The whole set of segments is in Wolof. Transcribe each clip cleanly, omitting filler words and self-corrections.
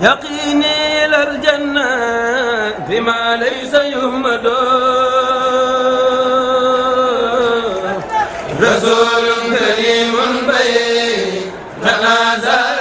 يقيني إلى الجنة بما ليس يهمد رسول كريم بيننا زار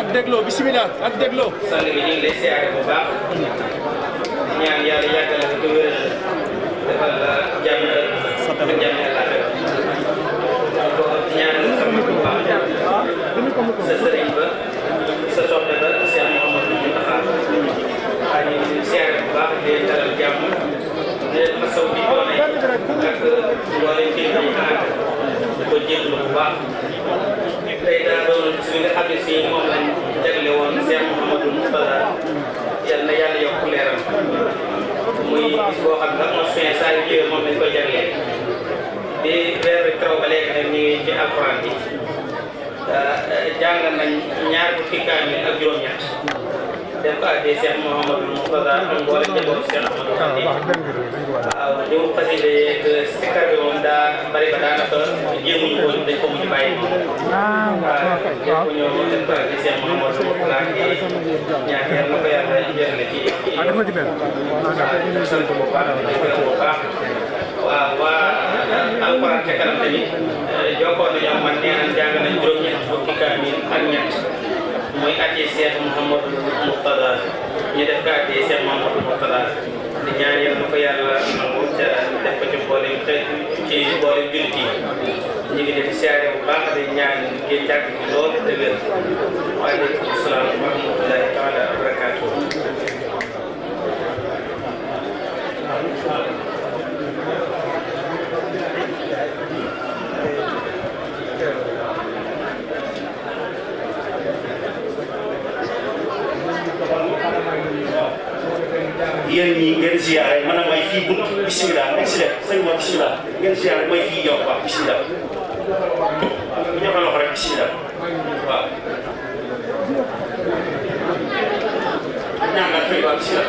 ak dégloo bisimilah ak dégloo. sang bi ñu ngi lay siyaare bu baax ñaan yàlla yàggal la ko wér defal la jàmm ak jàmm ko ñaan sama bu baax sa sëriñ ba sa soppe ba Cheikh Mouhamadou Mountakha waaye ñu ngi siyaare bu baax di dalal jàmm di leen masaw di doone ak mboolem kilifa yi ànd ko jéglu bu baax tey daa doon si li nga xam ne si moom lañ jagle woon Cheikh Mouhamadou Moustapha yal na yàlla yokk leeram muy bis boo xam ne moom fin saa yu ñëwee moom lañ koy jaglee di weer bi taw ba léegi nag ñu ngi ci alxuraan bi jàng nañ ñaar fukki kaamil ak juróom-ñett def ko addee Cheikh Mouhamadou Moustapha ak mboolem njabootu Cheikh Mouhamadou waaw li mu xasida yeeg sikkar bi moom daa bari ba daanaka jéemuñu ko dañ ko mujj bàyyi moom waaw lépp ñoo def ko addee Cheikh Mouhamadou Moustapha ñaan yàlla na ko yàlla jërale ci sant bu baax bu baax waaw waa alxuraan ca kanam tamit jokkoon nañoo man nee nañ jàng nañ juróom-ñett fukki kaamil ak ñett muy addee Cheikh Mouhamadou Moustapha ñu def ko addee Cheikh Mouhamadou Moustapha di ñaan yàlla na ko yàlla nangu ca def ko ci mboolem ci mboolem jullit yi ñu ngi def siyaare bu baax di ñaan ngeen jàkk ci lool te wér waaleykum salaam wa rahmatullahi taala wa barakaatu. yéen ñii ngeen ziare mën a may fii bunt bisimilah excellent sëñ bi bisimilah ngeen ziare may fii yow waaw bisimilah bu ñëwee loxo rek bisimilah waaw. ñaanal fay waaw bisimilah.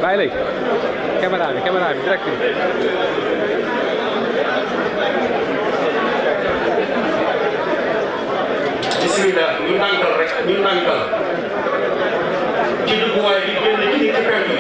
bàyyi léegi caméra bi direct bi. bisimilah ñu nànkal rek ñu nànkal ci dugguwaay bi génn ci ci penk yi.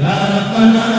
Rabbana